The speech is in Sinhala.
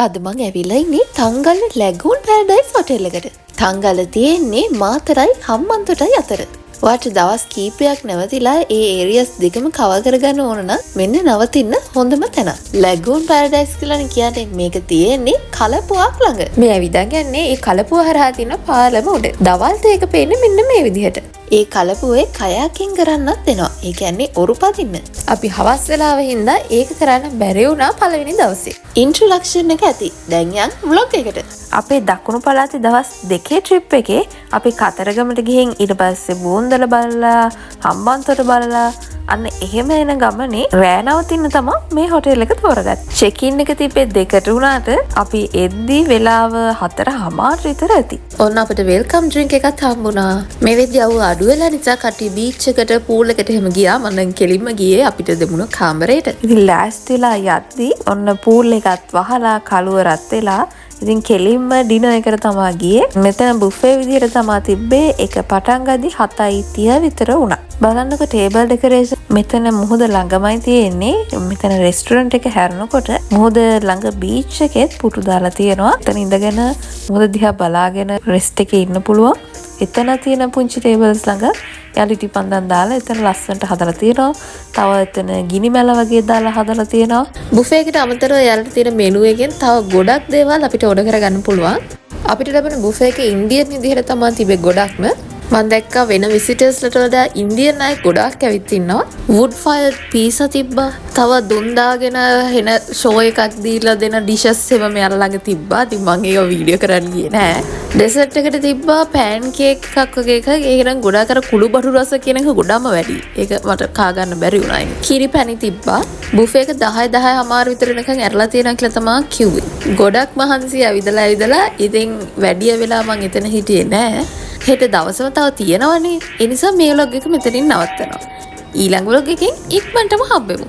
අද මං ඇවිල්ලා ඉන්නේ තංගල්ල ලැගූන් පැරඩයිස් හොටෙල් එකට. තංගල්ල තියෙන්නේ මාතරයි හම්බන්තොටයි අතර. ඔයාට දවස් කීපයක් නැවතිලා ඒ ඒරියස් දෙකම කවර් කරගන්න ඕන නම් මෙන්න නවතින්න හොඳම තැන. ලැගූන් පැරඩයිස් කියලානේ කියන්නේ. මේක තියෙන්නේ කලපුවක් ළඟ. මේ ඇවිදන් යන්නේ ඒ කලපුව හරහා තියෙන පාලම උඩ. දවල්ට ඒක පේන්නේ මෙන්න මේ විදිහට. ඒ කලපුවේ කයාකින් කරන්නත් දෙනවා. ඒ කියන්නේ ඔරු පදින්න. අපි හවස් වෙලාව හින්දා ඒක කරන්න බැරි වුණා පළවෙනි දවසේ. ඉන්ට්‍රොඩක්ෂන් එක ඇති. දැන් යන් ව්ලොග් එකට. අපේ දකුණු පළාතේ දවස් 2 ට්‍රිප් එකේ අපි කතරගමට ගිහින් ඊට පස්සේ බූන්දල බලලා, හම්බන්තොට බලලා, අන්න එහෙම එන ගමනේ රෑ නවතින්න තමා මේ හොටෙල් එක තෝරගත්තේ. චෙක් ඉන් එක තිබ්බේ 2ට වුණාට අපි එද්දි වෙලාව 4:30 විතර ඇති. ඔන්න අපිට welcome drink එකත් හම්බුණා. මේ වෙද්දි අවුව අඩු වෙලා නිසා කට්ටිය බීච් එකට, පූල් එකට එහෙම ගියා. මම නම් කෙලින්ම ගියේ අපිට දෙමුණු කාමරේට. ඉතින් ලෑස්තිලා යද්දි ඔන්න පූල් එකත් වහලා කළුව රත් වෙලා, ඉතින් කෙලින්ම ඩිනර් එකට තමා ගියේ. මෙතන බුෆේ විදිහට තමා තිබ්බේ. ඒක පටන් ගද්දි 7:30 විතර වුණා. බලන්නකො ටේබල් ඩෙකරේෂන්. මෙතන මුහුද ළඟමයි තියෙන්නේ. මෙතන රෙස්ටුරන්ට් එක හැරෙනකොට මුහුද ළඟ බීච් එකෙත් පුටු දාලා තියෙනවා. එතන ඉඳගෙන මුහුද දිහා බලාගෙන රෙස්ට් එකේ ඉන්න පුළුවන්. එතන තියෙන පුංචි ටේබල්ස් ළඟ යලිටි පන්දන් දාලා එතන ලස්සනට හදලා තියෙනවා. තව එතන ගිනි මැල වගේ දාලා හදලා තියෙනවා. බුෆේ එකට අමතරව යාලට තියෙන මෙනු එකෙන් තව ගොඩක් දේවල් අපිට ඕඩර් කරගන්න පුළුවන්. අපිට ලැබෙන බුෆේ එකේ ඉන්දියන් විදිහට තමා තිබේ ගොඩක්ම. මං දැක්කා වෙන විසිටර්ස්ලට වඩා ඉන්දියන් අය ගොඩාක් ඇවිත් ඉන්නවා. වුඩ් ෆයර් පීසා තිබ්බා. තව දුම් දාගෙන හෙන ෂෝ එකක් දීලා දෙන ඩිෂස් එහෙම මෙයාලා ළඟ තිබ්බා. ඉතින් මං ඒව වීඩියෝ කරන්න ගියේ නෑ. ඩෙසර්ට් එකට තිබ්බා පෑන් කේක් එකක් වගේ එකක්. ඒක නම් ගොඩාක් අර කුළු බටු රස කියන එක ගොඩාම වැඩි. ඒක මට කා ගන්න බැරි වුණා ඒක. කිරි පැණි තිබ්බා. බුෆේ එක 10 10:30 විතර වෙනකන් ඇරලා තියෙනවා කියලා තමා කිව්වේ. ගොඩක් මහන්සි ඇවිදලා ඇවිදලා, ඉතින් වැඩි වෙලා මං එතන හිටියේ නෑ. හෙට දවසම තව තියෙනවනේ. ඒ නිසා මේ ව්ලොග් එක මෙතනින් නවත්තනවා. ඊළඟ ව්ලොග් එකෙන් ඉක්මනටම හම්බෙමු.